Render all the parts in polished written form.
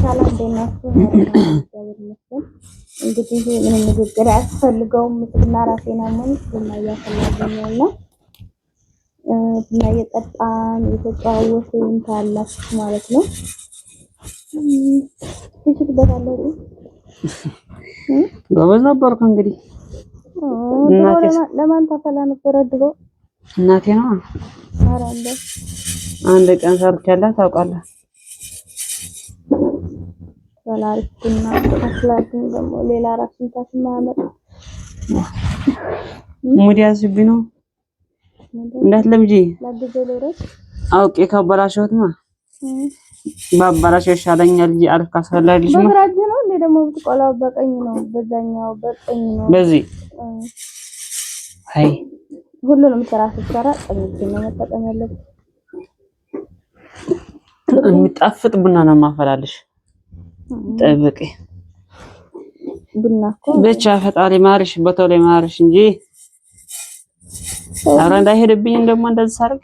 ሰላም እንዴት ናችሁ? እግዚአብሔር ይመስገን። እንግዲህ ምንም ንግግር አያስፈልገውም። ምስልና ራሴን አሞኝ ቡና እያፈላልኝ ነው እና ቡና እየጠጣን እየተጨዋወትን ታላችሁ ማለት ነው። ትችልበታለህ። ጎበዝ ነበርኩ። እንግዲህ ለማን ታፈላ ነበረ ድሮ? እናቴ ነው። ኧረ እንደው አንድ ቀን ሰርቻለሁ ታውቃለህ። በላሪፍ ቡና አፍላልኝ ደግሞ ሌላ ራስ ምታት የማያመጣ ሙድ ያዝብኝ ነው። እንዳትለምጂ ላግዘው ልውረድ። አውቄ ካበላሸሁትማ ባበላሸው ይሻለኛል እንጂ አሪፍ ካስፈላልሽ ነው። በግራ እጅ ነው እንዴ ደግሞ የምትቆላው? በቀኝ ነው። በዛኛው በቀኝ ነው። በዚህ አይ ሁሉንም ስራ ስትሰራ ቀኝ እጅ ነው መጠቀም ያለብህ። የሚጣፍጥ ቡና ነው የማፈላልሽ። ጠብቂ ቡና እኮ ብቻ ፈጣሪ ማርሽ፣ በቶሎ ማርሽ እንጂ ኧረ እንዳይሄድብኝ ደግሞ እንደዚህ ሳደርግ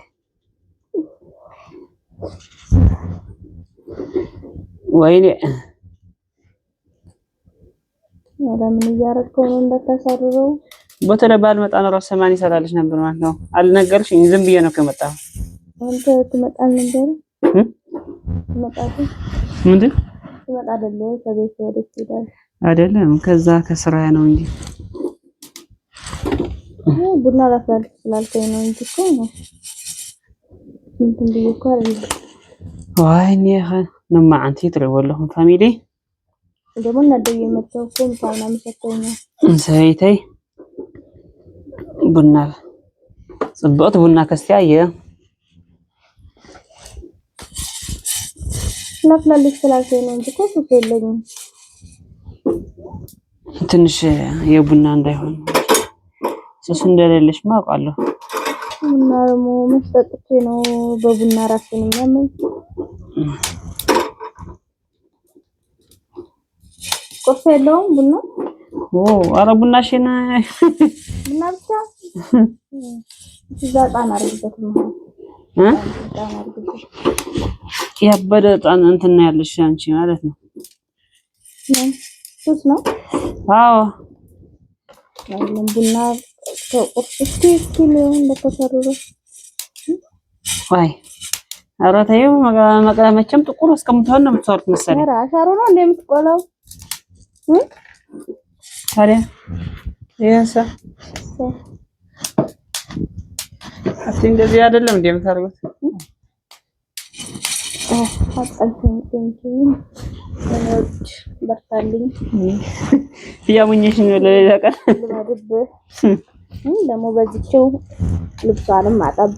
ወይኔ ኧረ ምን እያደረግከው ነው? እንዳታሳርረው። በቶሎ ባልመጣ ኖሮ ሰማን ይሰራልሽ ነበር ማለት ነው። አልነገርሽኝ፣ ዝም ብዬ ነው ከመጣሁ። አንተ ትመጣ ነበር ትመጣለህ? ምንድን ትመጣ አይደለ? ከቤት ወደ ትሄዳለህ አይደለም፣ ከዛ ከስራ ነው እንጂ ቡና ላፍላልሽ ስላልከኝ ነው እንጂ እኮ ነው እንትን ብዬ እኮ አይደለም። ወይኔ ንማዓንቲ ትሪእዎ ኣለኹም family ደግሞ እናደየ መጥተው እኮ ምሳ ምናምን ሰጥተውኛል። ሰበይተይ ቡና ፅብቕቲ ቡና ከስትያ እየ ላፍላልሽ ስላልከኝ ነው እንጂ እኮ ሱስ የለኝም። ትንሽ የቡና እንዳይሆን ሱስ እንደሌለሽ አውቃለሁ። ቡና ደግሞ መች ጠጥቼ ነው በቡና ራሴን የሚያመኝ? ቁርስ የለውም ቡና። ኦ ኧረ ቡናሽን ቡና ብቻ እዛ ዕጣን አድርግበት እ ዕጣን አድርግበት። ያበደ ዕጣን እንትን ነው ያለሽ አንቺ ማለት ነው። ሱስ ነው። አዎ አይደለም ቡና ከቁርስ እስኪ እስኪ ሊሆን እንደተሰረረ ወይ ኧረ ተይው። መቼም ጥቁር እስከምትሆን ነው የምትሰሩት መሰለኝ። ኧረ አሻሮ ነው እንደ የምትቆላው ታዲያ ይሄንሳ እስኪ እንደዚህ አይደለም እንደ የምታደርጉት። በርታልኝ። እያሞኘሽ ነው ለሌላ ቀን ልመድብህ ደግሞ በዚችው ልብሷንም ማጠብ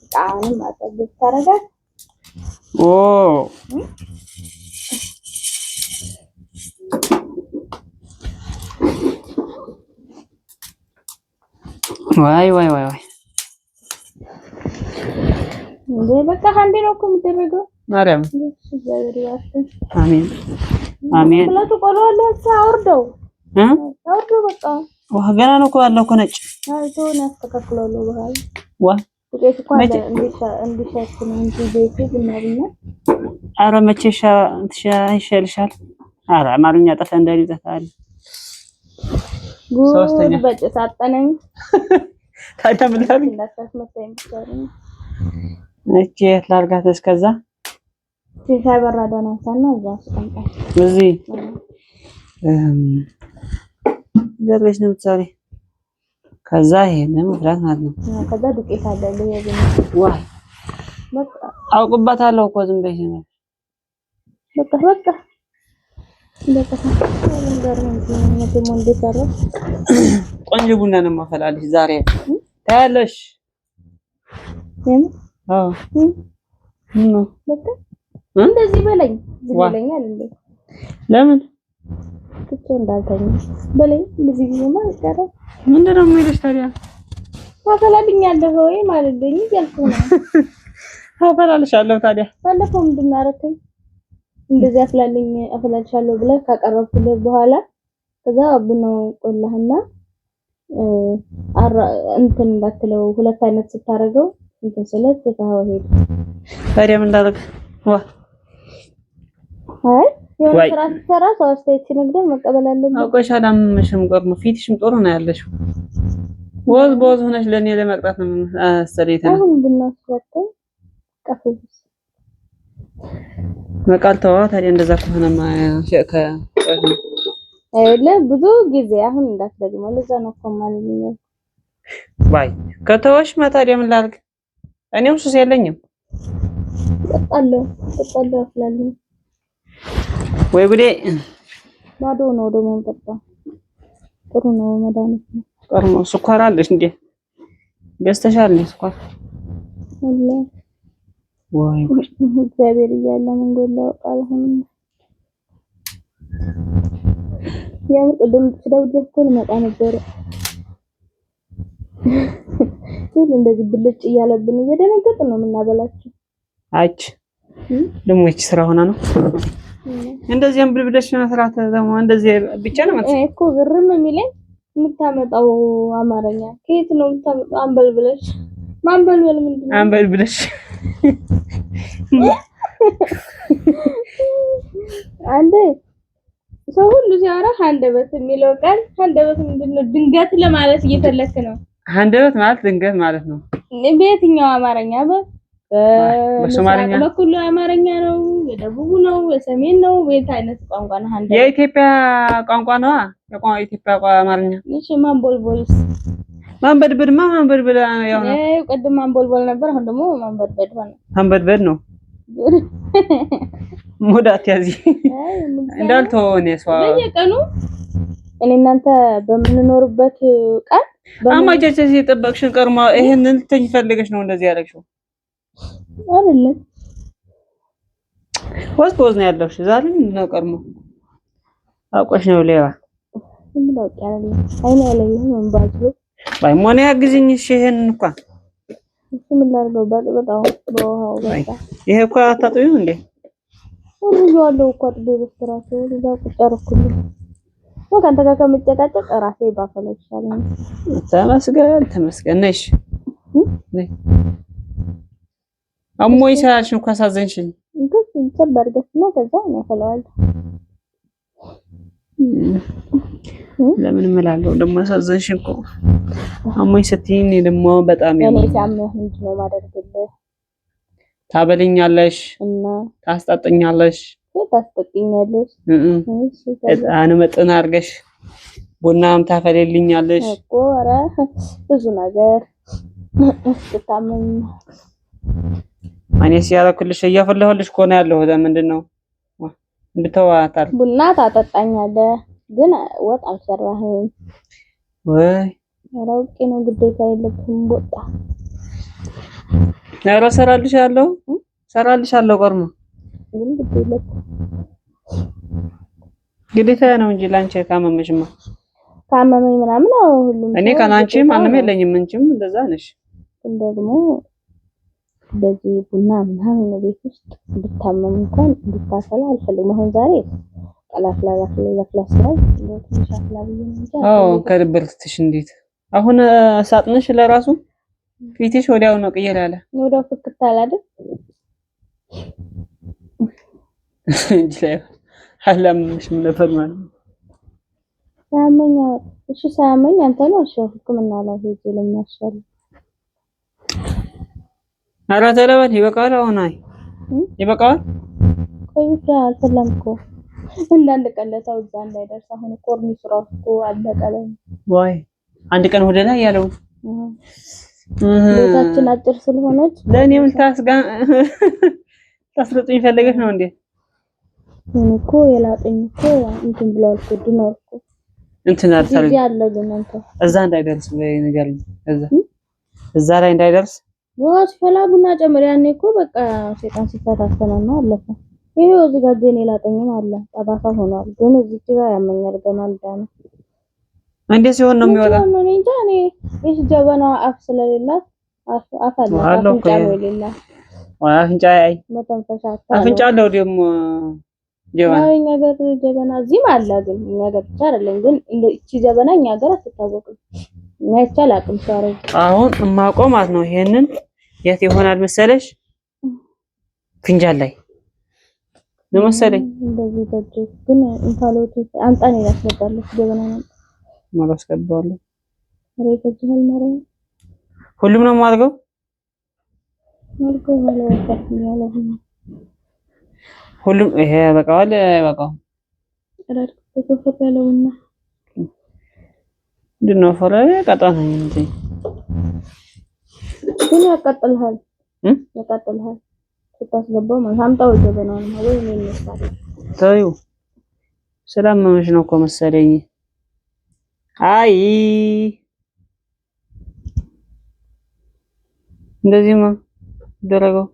ዕቃዋንም ማጠብ ታረጋት። ኦ ዋይ ዋይ ዋይ ዋይ እንዴ በቃ አንዴ ነው እኮ የሚደረገው። ማርያም እግዚአብሔር ይባርክ። አሜን አሜን። ሁለቱ ቆሎ አለ አውርደው አውርደው በቃ ውሃ ገና ነው እኮ ያለው እኮ ነጭ አይቶን ያስተካክለዋለሁ። በኋላ ዋ ዱቄት እኮ አለ እንዲሸት ነው እንጂ ቤቱ ቡና ቡና። ኧረ መቼ ይሻልሻል? ኧረ አማርኛ ጠፋ እንዳይል ይጠፋል። ጉድ በጭስ አጠነኝ። ታዲያ ምን ላድርግ? እንዳታስመታኝ ብቻ ነው። እቺ የት ላድርጋት? እስከዛ ሻይ በራዳን አንሳና እዛ አስቀምጣት። እዚህ ዘርበሽ ነው የምትሰሪ። ከዛ ይሄንን መፍላት ማለት ነው። ከዛ ዱቄት አለ ዋይ በቃ አውቅባታለሁ እኮ ዝም በይ። በቃ በቃ በቃ ቆንጆ ቡና ነው የማፈላልሽ ዛሬ ታያለሽ። አዎ እንደዚህ በለኝ ይለኛል እንዴ? ለምን ትቼው እንዳልተኛ በለኝ። እንደዚህ ጊዜማ አይቀርም። ምንድን ነው የሚልሽ ታዲያ? ታፈላልኛለህ ወይ ማለልኝ እያልኩ ነው። አፈላልሻለሁ። ታዲያ ባለፈው ምንድን ነው ያደረከኝ? እንደዚህ አፍላልኝ አፈላልሻለሁ ብለህ ካቀረብኩልህ በኋላ ከዛ ቡናው ቆላህና እንትን እንዳትለው ሁለት አይነት ስታደርገው እንትን ስለ ትተኸው ሄድክ። ታዲያ ምን ላደርግ? ዋ አይ የሆነ ስራ ስትሰራ ሰው አስተያየት ሲነግረን መቀበል አለብን። አውቀሽ አላመመሽም። ቆርሞ ፊትሽም ጥሩ ነው ያለሽው። ወዝ በወዝ ሆነሽ ለእኔ ለመቅጣት ነው መሰለኝ። አሁን ቡና ስላተን ቀፍዝ መቃል ተዋ። ታዲያ እንደዛ ከሆነማ ብዙ ጊዜ አሁን እንዳትደግመው። ለዛ ነው እኮ ማለት ነው። ባይ ከተወሽ ታዲያ ምን ላድርግ? እኔም ሱስ የለኝም። እጠጣለሁ እጠጣለሁ አፍላለሁ። ወይ ጉዴ! ባዶ ነው ደግሞ የምጠጣው። ጥሩ ነው መድኃኒት ነው። ጥሩ ነው። ስኳር አለሽ እንዴ? ገዝተሻል እንዴ ስኳር? አለ። ወይ እግዚአብሔር እያለ ምን ጎላው? ቃል የምር ቅድም ስደውልልህ እኮ ልመጣ ነበረ። ግን እንደዚህ ብልጭ እያለብን እየደነገጥን ነው የምናበላቸው። አች ደግሞ ይቺ ስራ ሆና ነው እንደዚህ አንብልብለሽ መስራት ደግሞ እንደዚህ ብቻ ነው ማለት እኮ ግርም የሚለኝ የምታመጣው አማርኛ ከየት ነው የምታመጣው? አንበልብለሽ ማንበልበል ምንድን ነው? አንበልብለሽ አንዴ ሰው ሁሉ ሲያወራ አንደበት የሚለው ቃል አንደበት ምንድን ነው? ድንገት ለማለት እየፈለክ ነው። አንደበት ማለት ድንገት ማለት ነው። በየትኛው አማርኛ? በሶማሊኛ በኩል አማርኛ ነው? የደቡቡ ነው? የሰሜን ነው? የት አይነት ቋንቋ ነው? አንደበት የኢትዮጵያ ቋንቋ ነው። የኢትዮጵያ አማርኛ። እሺ፣ ማንቦልቦልስ? ማንበድበድማ ማንበድበድ ያው ነው። ቅድም ማንቦልቦል ነበር፣ አሁን ደግሞ ማንበድበድ ሆነ። ማንበድበድ ነው። ሙዳት ያዚ እንዳልተወው እኔ ሰው በየቀኑ እኔ እናንተ በምንኖርበት ቀን አማቻቸ የጠበቅሽን ቀርማ ይሄንን ልትተኝ ፈልገሽ ነው እንደዚህ ያደረግሽው አይደለም? ወዝ ወዝ ነው ያለሽ። ዛሬ ምንድን ነው ቀርሞ አውቀሽ ነው ሌባ። ምን አውቄ አይደለም። አይኔ ያለኝም እንባዝሎ ባይ ሞኔ ያግዝኝ። እሺ ይሄንን እንኳን እሱ ምን ላድርገው? በጥብጣው በውሃው በቃ ይሄ እኮ አታጥቢው እንዴ? ወርጄዋለሁ እኮ አጥቤ በስራቸው እዛ ቁጭ አደረኩልኝ። በቃ አንተ ጋር ከምጨቃጨቅ ራሴ ባፈላ ይሻለኛል። ተመስገን ተመስገን። ነሽ ነይ አሞኝ ስላልሽኝ እኮ አሳዘንሽኝ። እንትን ሰበር አድርገሽና ከዛ እኔ አፈላዋለሁ። ለምን እምላለሁ ደግሞ አሳዘንሽኝ እኮ አሞኝ ስትይኝ እኔ ደግሞ በጣም እኔ ያመኛል። ሲያምህ ምንድን ነው የማደርግልህ? ታበልኛለሽ፣ እና ታስጣጥኛለሽ፣ ታስጠቅኛለሽ። እሺ ዕጣን መጥን አድርገሽ ቡናም ታፈልልኛለሽ እኮ ኧረ ብዙ ነገር ስትታመም እኔ ሲያደርኩልሽ እያፈላሁልሽ እኮ ነው ያለሁት። ምንድን ነው እንድተዋታል ቡና ታጠጣኛለህ፣ ግን ወጥ አልሰራህም ወይ? ኧረ አውቄ ነው ግዴታ የለብህም። ወጣ ኧረ እሰራልሻለሁ እሰራልሻለሁ። ቆርሞ ግን ግድ የለብህም። ግዴታ ነው እንጂ ላንቺ ካመመሽማ ካመመኝ ምናምን አዎ፣ ሁሉም እኔ ካላንቺ ማንም የለኝም። አንቺም እንደዛ ነሽ። ግን ደግሞ እንደዚህ ቡና ምናምን ቤት ውስጥ እንድታመም እንኳን እንድታፈላ አልፈልግም። አሁን ዛሬ ቀላፍላ ላፍላ ስላይ እንደው ትንሽ አፍላ ብዬ ነው እንጂ አዎ ከድብርትሽ እንዴት አሁን ሳጥንሽ ለራሱ ፊትሽ ወዲያው ነው ቅየር ያለ ወዲያው ፍክት አለ አይደል? እንጂ ላይ አላምንሽም ነበር ማለት ነው። ሳያመኝ እሺ፣ ሳያመኝ አንተ ነው እሺ፣ ሕክምና ላይ ሄጄ ለሚያሻል ኧረ ተለበል ይበቃዋል። አሁን አይ ይበቃዋል። ቆይ አልፈላም እኮ እንዳንድ ቀን ለታው እዛ እንዳይደርስ አሁን ኮርኒሱ እራሱ እኮ አለቀ። ወይ አንድ ቀን ወደ ላይ ያለው ቤታችን አጭር ስለሆነች ለእኔም ታስጋ ታስረጡኝ ፈልገሽ ነው እንዴ? እኔ እኮ የላጠኝ እኮ እንትን ብሏል እኮ ድኗል እኮ እንትን አልታለ ጊዜ አለ ግን አንተ እዛ እንዳይደርስ ወይ ንገሪኝ። እዛ እዛ ላይ እንዳይደርስ ውሃ ሲፈላ ቡና ጨምር። ያኔ እኮ በቃ ሴጣን ሲፈታተነ ነው አለፈ። ይሄው እዚህ ጋር እጄን የላጠኝም አለ ጠባሳ ሆኗል። ግን እዚህ ጋር ያመኛል ገና አልዳነም። እንዴት ሲሆን ነው የሚወጣው? እኔ እንጃ። እኔ ይህ ጀበናዋ አፍ ስለሌላት አፍ አላት አፍንጫ ነው የሌላት። አፍንጫ አይ መተንፈሻ አፍንጫ አለው ደግሞ ጀበና። እኛ ሀገር ጀበና እዚህም አለ፣ ግን እኛ ሀገር ብቻ አይደለም። ግን እቺ ጀበና እኛ ሀገር አትታወቅም። እኛ አይቼ አላውቅም። ሲያረግ አሁን እማውቀው ማለት ነው። ይሄንን የት ይሆናል መሰለሽ? ፍንጃል ላይ ነው መሰለኝ። እንደዚህ በእጅ ግን እንፋሎቱ አምጣ ነው ያስመጣለሁ። ገበና ነው አላስገባዋለሁ። ኧረ ይፈጅሃል። ማርያም ሁሉም ነው የማደርገው። ሁሉም ይሄ በቃዋል። በቃው ምንድን ነው ፈራ ቀጣ ነው እንጂ ግን ያቃጥልሃል፣ ያቃጥልሃል ስታስገባው ማለት አምጣው ጀበናውን ወይ እኔ እነሳለሁ። ተይው ስላመመሽ ነው እኮ መሰለኝ። አይ እንደዚህማ ደረገው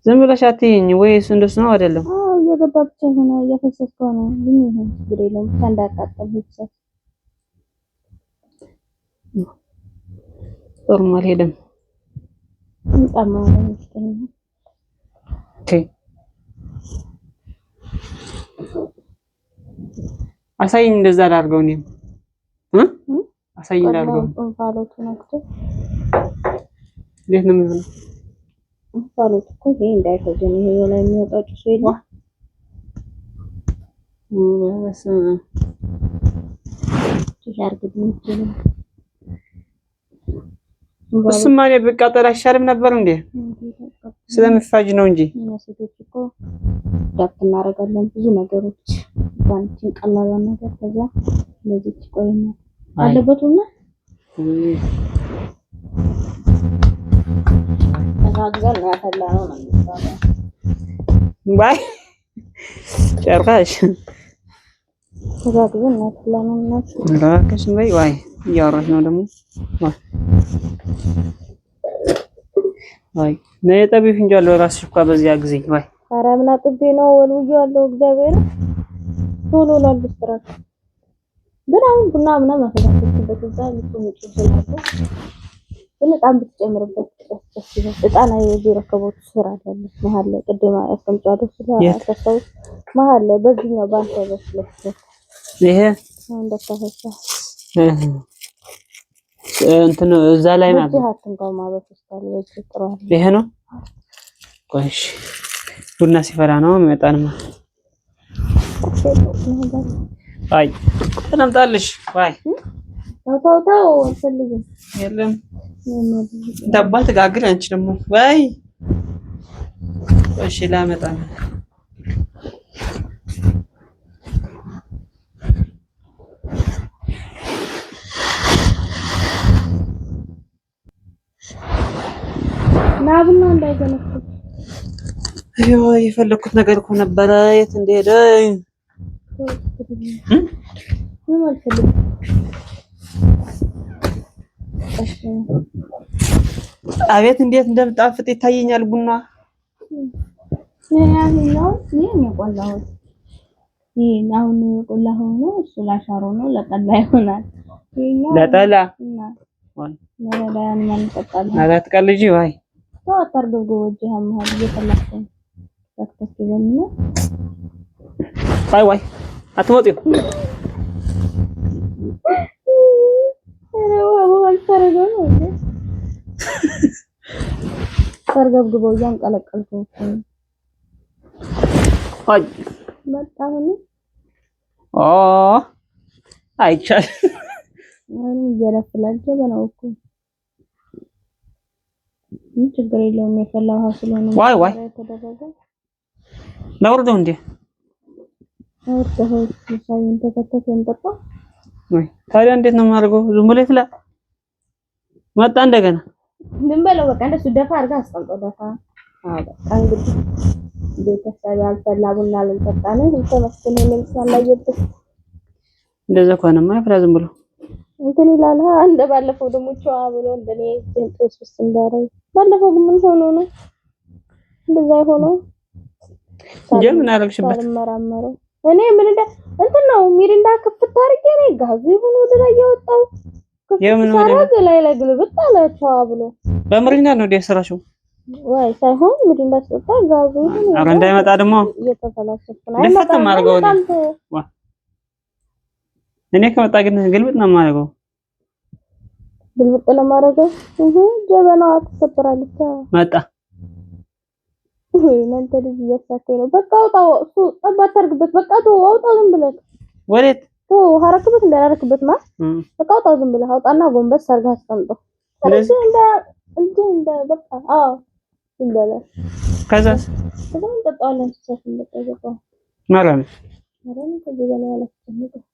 ዝም ብለሽ አትይኝ ወይ? እሱ እንደሱ ነው አይደለም? አዎ እየገባ ብቻ የሆነ እያፈሰስከው ነው። ምን ይሁን ችግር የለውም ብቻ እንዳያቃጥል ይፍሰስ። ጥሩም አልሄደም። አሳይኝ፣ እንደዛ ላድርገው። እኔም አሳይኝ ላድርገው። እንፋሎቱ ነክቶ እንዴት ነው የሚሆነው? እንፋሎቱ እኮ ይሄ እንዳይፈጀን ይሄ ላይ የሚወጣው ጭሱ የለም። እሱማ እኔ ብቃጠል አይሻልም ነበር እንዴ? ስለምፋጅ ነው እንጂ እኛ ሴቶች እኮ ዳፕ እናደርጋለን ብዙ ነገሮች እንኳን ቀላሏን ነገር ከዛ ለዚች ቆይና አለበት እና ተጋግዘን ነው ያፈላነው ነው የሚባለው። ባይ ጨርቃሽ ተጋግዘን ነው ያፈላነው እና እባክሽ በይ። ዋይ እያወራሽ ነው ደግሞ። ዋይ ነይ ጠቢ ፍንጃል እራስሽ እኮ በዚያ ጊዜ ዋይ ኧረ ምን አጥቤ ነው ወልውዬዋለሁ። እግዚአብሔር ቶሎ ላልብስራት ግን አሁን ቡና ምናምን አፈላሰችበት እዛ ንጹህ ንጹህ ስላለ ግን እጣን ብትጨምርበት ደስ ይላል። እጣን የዚህ ረከቦት ስራ አለ መሀል ላይ ቅድም አስቀምጫለሁ ስለ መሀል ላይ በዚህኛው በአንተ በስለስ ይሄ እንደተፈሳ እንትን እዛ ላይ ማለት ነው። ይሄ ነው። ቆይ እሺ፣ ቡና ሲፈላ ነው የሚመጣንማ። አይ ተናምጣልሽ። ዋይ ተው ተው፣ አልፈልግም። የለም ዳቦ ትጋግሪ አንቺ ደግሞ። ወይ እሺ፣ ላመጣ ነው። ና ቡና እንዳይገነፍል። የፈለኩት ነገር እኮ ነበረ፣ የት እንደሄደ ምንም አልፈልግም። አቤት እንዴት እንደምጣፍጥ ይታየኛል ቡና። ይሄኛው ይሄን የቆላሁት ይሄን አሁን የቆላሁት ነው። እሱ ላሻሮ ነው፣ ለጠላ ይሆናል። ይሄኛው ለጠላ ለጠላ ያን እንጠጣለን። አትቀልጂ ወይ ተው አታርገብግቦ እጅህ ያመሃል። እየፈላክ ነው። ተክተክ ይበልና ዋይ ዋይ አትሞጪው። ተርገብግበው እያንቀለቀልከው እኮ ነው። አይ መጣ አሁን ኦ አይቻልም። አሁንም እየለፍላል ጀበናው እኮ ምን ችግር የለውም። የፈላ ውሃ ስለሆነ ዋይ ዋይ የተደረገ ላውርደው እንዴ? አውርደኸው ሻዩን ተከተፍ እንጠጣ። ወይ ታዲያ እንዴት ነው የማደርገው? ዝም ብሎ ይፍላ መጣ እንደገና ምን በለው በቃ እንደሱ ደፋ አድርገህ አስቀምጠው። ደፋ አዎ፣ በቃ እንግዲህ ቤተሰብ ያልፈላ ቡና ልንጠጣ ነው። ተመስገን የለም እንደዛ ከሆነማ ይፍላ ዝም ብሎ እንትን ይላል። እንደ ባለፈው ደግሞ ቸዋ ብሎ እንደኔ ጤንጦስ ውስጥ እንዳረግ ባለፈው ግን ምን ሆኖ ነው እንደዛ የሆነው? እንጂ ምን አደረግሽበት? ሳልመራመረው እኔ ምን እንደ እንትን ነው ሚሪንዳ ክፍት አድርጌ ነው ጋዙ ይሁን ወደ ላይ ያወጣው የምን ሳረግ ላይ ላይ ግልብጥ አለ ቸዋ ብሎ። በምሪንዳ ነው እንደ ስራሽው ወይ ሳይሆን ሚሪንዳ ስጠጣ ጋዙ ይሁን ኧረ እንዳይመጣ ደግሞ እየተፈላሰፍኩ ነው። ልፈት የማደርገው እኔ ዋ እኔ ከመጣ ግን ግልብጥ ነው የማደርገው። ግልብጥ ለማድረግ እህ ጀበናዋ ትሰበራለች። መጣ ወይ እናንተ ልጅ እያሳከኝ ነው። በቃ አውጣው። እሱ ጠብ አታርግበት። በቃ ተወው፣ አውጣው ዝም ብለህ። ወዴት? ተወው፣ አረክበት እንዳላረክበት ማ በቃ አውጣው ዝም ብለህ አውጣና ጎንበስ አድርገህ አስቀምጠው። እንደዚህ? እንደ እንደ እንደ በቃ አዎ፣ ዝም ብለህ። ከዛስ? ከዛ እንጠጣዋለን። ሲሰፍን በቃ ይበቃዋል። ማርያም። ኧረ እኔ ከዚህ በላይ አላስጨንቅም።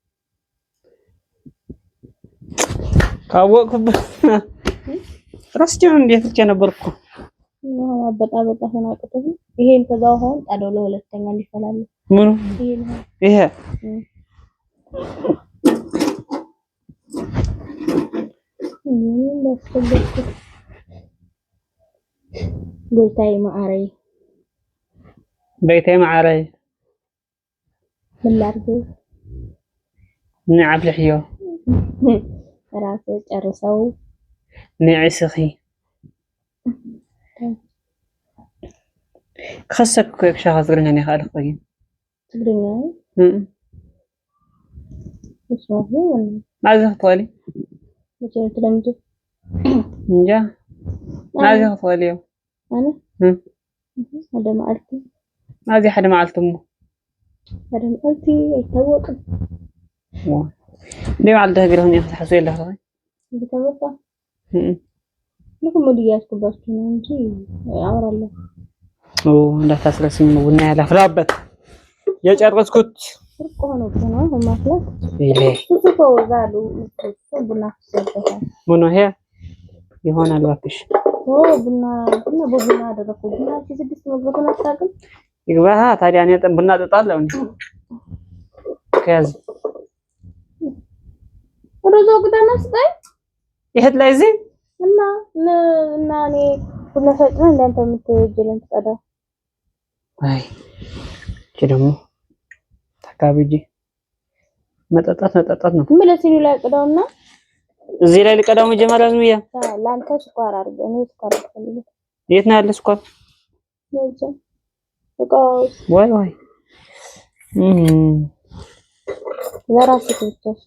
ካወቅኩበት ረስቼው እንዴት ልቼ ነበር እኮ። ውሃ ማበጣበጣ ሆነ አቅቶህ ይሄን ከዛ ውሃውን ጣደው ለሁለተኛ እንዲፈላልህ። ምኑ? ይሄን ውሃ። ይሄ? ምን እንዳስፈለግኩት ጎይታዬ ማዕረይ። በይተይ ማዕረይ። ምን ላድርግ? ንዓፍልሕዮ። ራስህ ጨርሰው። ንዕስኺ ክኸሰክ እኮ ክሻኻ ትግርኛ ናይ ካልእ ክቆይ። ትግርኛ? መስማት ነው። ማዕዝ ክትኽእሊ? መቼ ነው የምትለምጂው? እንጃ ማዕዝ ክትኽእሊ እዮም? ኣነ ሓደ መዓልቲ። ማዕዝ ሓደ መዓልቲ እሞ? ሓደ መዓልቲ አይታወቅም። እንደ መዓልቲ ተህግረኽኒ ክትሓስቢ የለኽ? እየተመጣ ልክ ሙድ እያስገባችሁ ነው እንጂ አወራለሁ። እንዳታስረስኝ ቡና ያላፍላበት የጨረስኩት። ብርቅ ሆኖብህ ነው አሁን ማፍላት። ይሄ ብዙ እዛ አሉ ቡና ፍሰበታል። ምኑ ይሄ ይሆናል እባክሽ። ቡና ቡና በቡና አደረኩ። ቡና 6 መግባቱን አታውቅም። ይግባህ ታዲያ እኔ ቡና እጠጣለሁ እንዴ? ከያዝ ወደዛው ቅዳና ስጠኝ። ይሄት ላይ እዚህ እና እና እኔ ቡና ሰጭ ነው እንዳንተ የምትጀለን ትቀዳ። አይ እቺ ደግሞ ታካብጂ መጠጣት መጠጣት ነው። ምን ለሲኒ ላይ ቅዳውና እዚህ ላይ ልቀዳው መጀመሪያ ዝም ብዬ። ለአንተ ስኳር አድርገህ፣ እኔ ስኳር አልፈልግም። የት ነው ያለ ስኳር? ወይ ወይ ለራስህ ብቻ እሺ።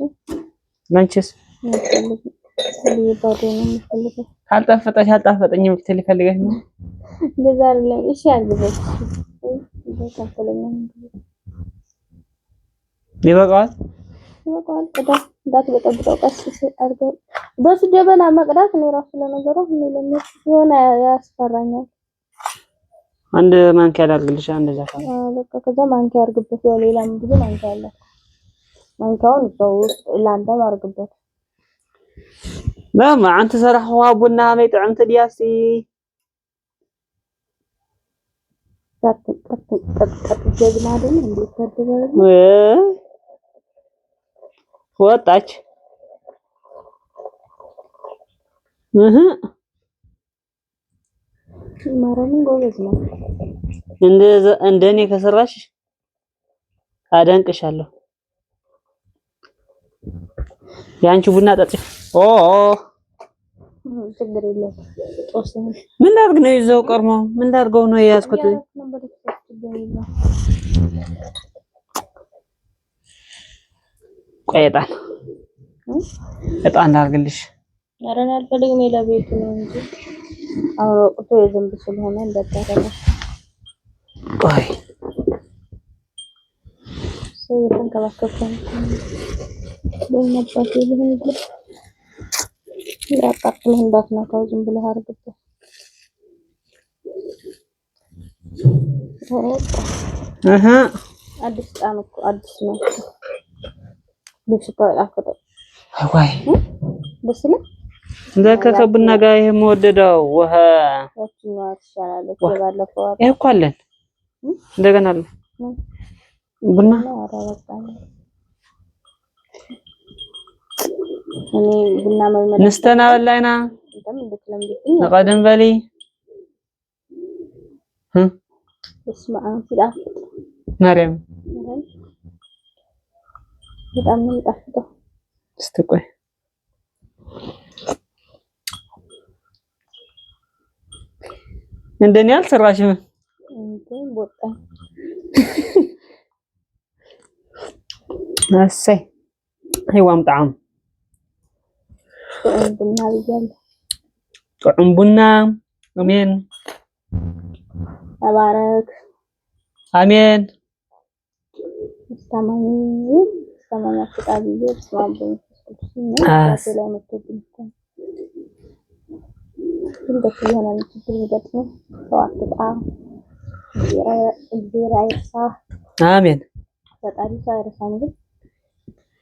ላንቺስ? ባዶ ነው የምፈልገው። ካልጣፈጠሽ አልጣፈጠኝም ልትል ፈልገሽ ነው? እንደዛ አይደለም። እሺ አድርግበት። ይበቃዋል። ይበቃዋል። ቅዳ፣ እንዳትበጠብጠው ቀስ አድርገው። በሱ ጀበና መቅዳት እኔ ራሱ ለነገሩ የሆነ ያስፈራኛል። አንድ ማንኪያ ላድርግልሽ። እንደዛ ካለ በቃ ከዛ ማንኪያ አድርግበት። ያው ሌላም ብዙ ማንኪያ አለ። ማንኪያውን እዛው ውስጥ ለአንተም አድርግበት። ለማ አንተ ሰራሕዋ ቡና መይ ጥዕምቲ ድያሲ? ጀግና አይደል እንዴ? ወጣች። እህ ማርያምን ጎበዝ ነው። እንደኔ ከሰራሽ አደንቅሻለሁ። የአንቺ ቡና ጠጪ። ኦ ችግር የለም። ምን ላድርግ ነው ይዘው ቀርሞ ምን ላድርገው ነው የያዝኩት? ቆይ እጣን እጣን ላድርግልሽ። ኧረ እኔ አልፈልግም። ለቤቱ ነው እንጂ አሁን ወቅቱ የዝንብ ስለሆነ እንዳታረገው። ቆይ ሰው እየተንከባከብኩ ነው። በምን አባቴ ልሁን? እንዳያቃጥልህ እንዳትነካው ዝም ብለህ አድርግበት። እህ አዲስ ጣም እኮ አዲስ ነው። ልብስ እኮ አይጣፍጥም። ወይ ደስ ይላል። እንደ ከቡና ጋር ይሄ የምወደደው ውሃ ያችኛዋ ትሻላለች። የባለፈው ይሄ እኮ አለን እንደገና አለ ቡና። ኧረ በቃ እኔ ቡና መልመድ ንስተና በላይና አንተም እንድትለምድብኝ ንቀድም በሊ። በስመ አብ ሲጣፍጥ! ማርያም። በጣም ነው የሚጣፍጠው። እስቲ ቆይ እንደኔ አልሰራሽም። እንትን ቦጣኝ። እሰይ ህዋም ጣዕም። ጥዑም ቡና ብያለሁ። ጥዑም ቡና አሜን። ተባረክ። አሜን። ስታማኝ ስታማኝ አትጣ ብዬ በስመ አብ ወመንፈስ ቅዱስ ላይ መጥቶብኝ እኮ ነው። ድንገት የሆነ ችግር ቢገጥምህ ሰው አትጣ፣ እግዚአብሔር አይርሳህ። አሜን። ፈጣሪ ሰው አይረሳም፣ ግን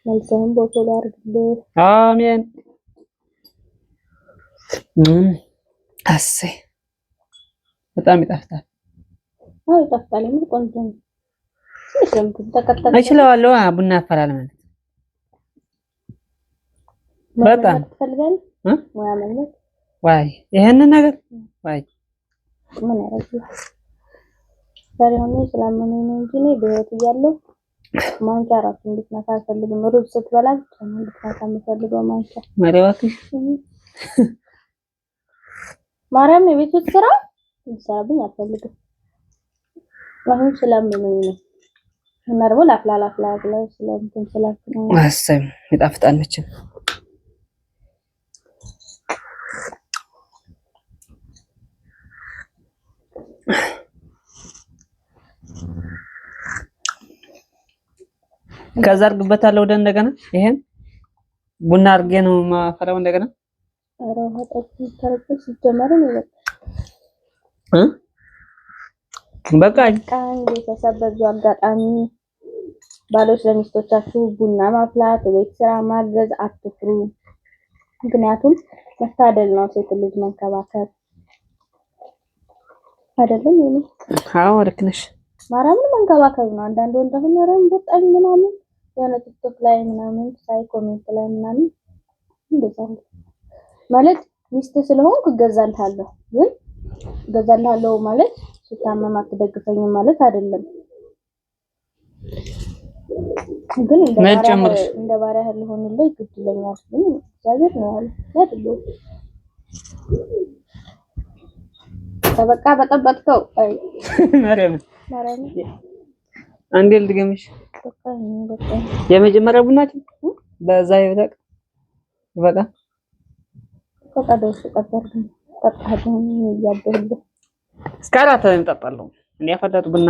መልስህን በቶሎ ያድርግልህ። አሜን። አሰይ በጣም ይጣፍጣል። አዎ ይጣፍጣል። የምር ቆንጆ ነው። ትንሽ ነው የምትንተከተከው። እችለዋለሁ። ቡና አፈላል ማለት በጣም ትፈልጋለህ? ሙያ መልመድ ዋይ ይሄንን ነገር ዋይ ምን ያደርግልሃል? ዛሬ ሆኜ ስላመመኝ ነው እንጂ እኔ በህይወት እያለሁ ማንኪያ እራሱ እንድትነካ አልፈልግም። ሩዝ ስትበላ ብቻ ነው እንድትነካ የምፈልገው ማንኪያ። ኧረ እባክሽ ማርያም የቤት ውስጥ ስራ እንድትሰራብኝ አልፈልግም። አሁን ስላመመኝ ነው እና ደግሞ ላፍላ ላፍላ ብለህ ስለእንትን ስላልክ ነው። እሰይ ይጣፍጣል መቼም። ከዛ አድርግበታለሁ ወደ እንደገና ይሄን ቡና አድርጌ ነው ማፈላው እንደገና። ኧረ ውሃ ጠጪ ተረጨ ሲጀመር ነው በቃ እ በቃ ቀን ቤተሰብ በዚሁ አጋጣሚ ባሎች ለሚስቶቻችሁ ቡና ማፍላት፣ ቤት ስራ ማገዝ አትፍሩ። ምክንያቱም መታደል ነው ሴት ልጅ መንከባከብ አይደለም ይሄ አዎ ልክ ነሽ። ማርያምን መንከባከብ ነው። አንዳንድ ወንድ አሁን ኧረ በጣም ምናምን የሆነ ቲክቶክ ላይ ምናምን ሳይ comment ላይ ምናምን እንደዛ ነው ማለት ሚስት ስለሆንኩ እገዛልሃለሁ፣ ግን እገዛልሃለሁ ማለት ስታመም አትደግፈኝም ማለት አይደለም። ግን እንደ ምን ባሪያህ ጨምርሽ? እንደ ባሪያህ ልሆንልህ ግድ ይለኛል። ግን እግዚአብሔር ነው ያለው አይደል? በቃ በጠበጥከው። አይ ማርያምን ማርያምን አንዴ ልድገምሽ። በቃ በቃ የመጀመሪያ ቡናችን በዛ ይበቃ ይበቃ። በቃ ደርሶ ጠበርኩ ጠጣሁኝ እያደሁልህ እስከ አራት እጠጣለሁ። እኔ ያፈላሁት ቡና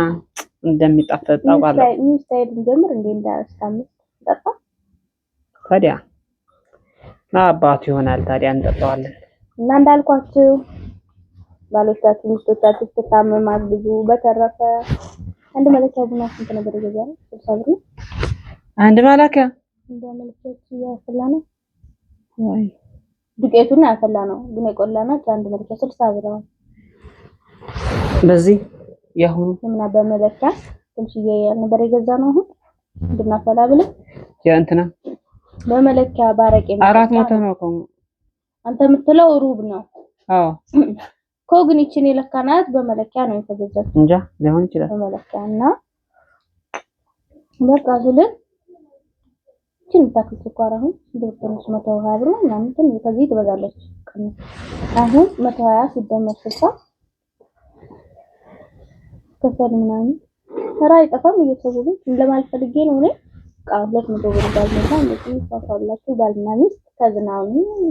እንደሚጣፍጥ ታውቃለህ። new style እንጀምር እንዴ? እንደ እስከ አምስት ጠጣ። ታዲያ አባቱ ይሆናል። ታዲያ እንጠጣዋለን። እና እንዳልኳችሁ ባሎቻችሁ ሚስቶቻችሁ ስትታመም አግዙ። በተረፈ አንድ መለኪያ ቡና ስንት ነበር የገዛነው? 60 ብር ነው። አንድ መለኪያ እንደ መለኪያዎች እያፈላ ነው። ዱቄቱን ያፈላ ነው ግን የቆላናት አንድ መለኪያ 60 ብር ነው። በዚህ ያሁኑ ምና በመለኪያ ትንሽዬ ነበር የገዛነው። አሁን እንድናፈላ ብለን የእንትና በመለኪያ ባረቄ አራት መጠጫ መቶ ነው። ነው እኮ። አንተ የምትለው ሩብ ነው አዎ እኮ ግን ይችን የለካናት በመለኪያ ነው የተገዛችው። እንጃ ሊሆን ይችላል። በመለኪያ እና በቃ ስልህ ይችን የምታክል ስኳር አሁን ብር 120 ብር ነው ምናምን ትንሽ ከዚህ ትበዛለች። ቅንስ አሁን 120 ሲደመር 60 ከሰል ምናምን ኧረ አይጠፋም። እየሰው ግን ለማለት ፈልጌ ነው እኔ በቃ 200 ብር ባልሞላ እንደዚህ ፏፏላችሁ ባልና ሚስት ተዝናኑ፣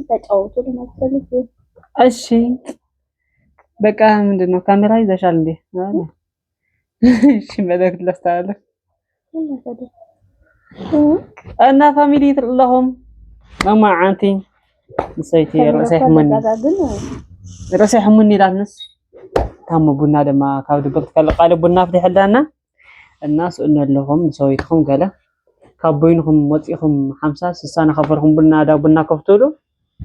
ተጫወቱ ለማለት ፈልጌ ነው። እሺ በቃ ምንድን ነው ካሜራ ይዘሻል እንዴ? አዎ። እሺ መልእክት ላስተላልፍ እና ታዲያ እና family ትለኹም መማዓንቲ ንሰይቲ ርእሰይ ሕሙኒ ካሜራ ግን ርእሰይ ሕሙኒ ኢላትንስ ታሞ ቡና ድማ ካብ ድብርት ከልቃለ ቡና ፍትሕላና እና ስእኑ ኣለኹም ንሰበይትኩም ገለ ካብ በይንኩም ወፂኹም 50 60 እናኸፈልኩም ቡና ዳ ቡና ኮፍ ትብሉ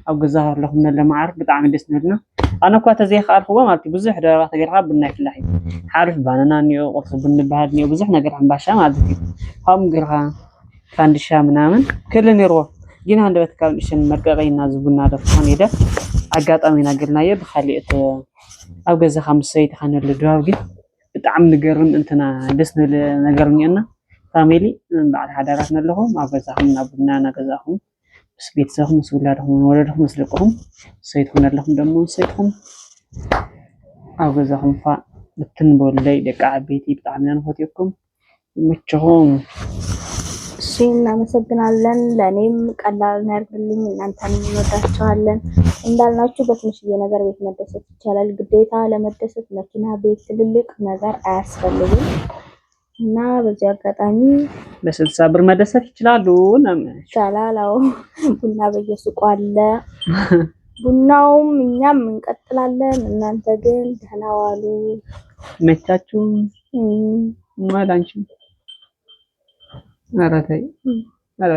ኣብ ገዛ ኣለኹም ነለ መዓርግ ብጣዕሚ ደስ ዝብልና። ኣነ እኳ ተዘይከኣልክዎ ማለት እዩ ብዙሕ ደረባ ተገይርካ ቡና ይፍላሕ እዩ። ሓሪፍ ባናና እኒኦ፣ ቁርሲ ቡን ዝበሃል እኒኦ፣ ብዙሕ ነገር ሕምባሻ ማለት እዩ። ከምኡ ጌርካ ፋንድሻ ምናምን ክህሊ ነይርዎ። ግን ሃንደበት ካብ ንእሽተን መልቀቂ እና እዚ ቡና ዶ ክኾን ኢለ ኣጋጣሚ ኢና ጌርናዮ። ብካሊእ ኣብ ገዛኻ ምስ ሰበይትኻ ንህሉ ድባብ ግን ብጣዕሚ ዝገርም እንትና ደስ ዝብል ነገር እኒአና። Family በዓል ሓዳራት ነለኹም ኣብ ገዛኹም እና ቡና እናገዛእኹም ምስ ቤተሰብኩም ምስ ውላድኩም ወለድኩም ምስ ደቅኹም ሰበይትኩም ነለኹም ደሞ ሰበይትኩም ኣብ ገዛኹም ፋ ብትን በሉለይ። ደቂ ዓበይቲ ብጣዕሚ ኢና ንፈትየኩም። ይመችኹም። እናመሰግናለን። ለእኔም ቀላል ያርግልኝ፣ እናንተንም እንወዳችኋለን። እንዳልናችሁ በትንሽዬ ነገር ቤት መደሰት ይቻላል። ግዴታ ለመደሰት መኪና፣ ቤት፣ ትልልቅ ነገር አያስፈልግም እና በዚህ አጋጣሚ በ60 ብር መደሰት ይችላሉ። ይቻላል። አዎ ቡና በየሱቁ አለ። ቡናውም እኛም እንቀጥላለን። እናንተ ግን ደህና ዋሉ። መቻችሁ ማላንቺ ኧረ ተይ ኧረ።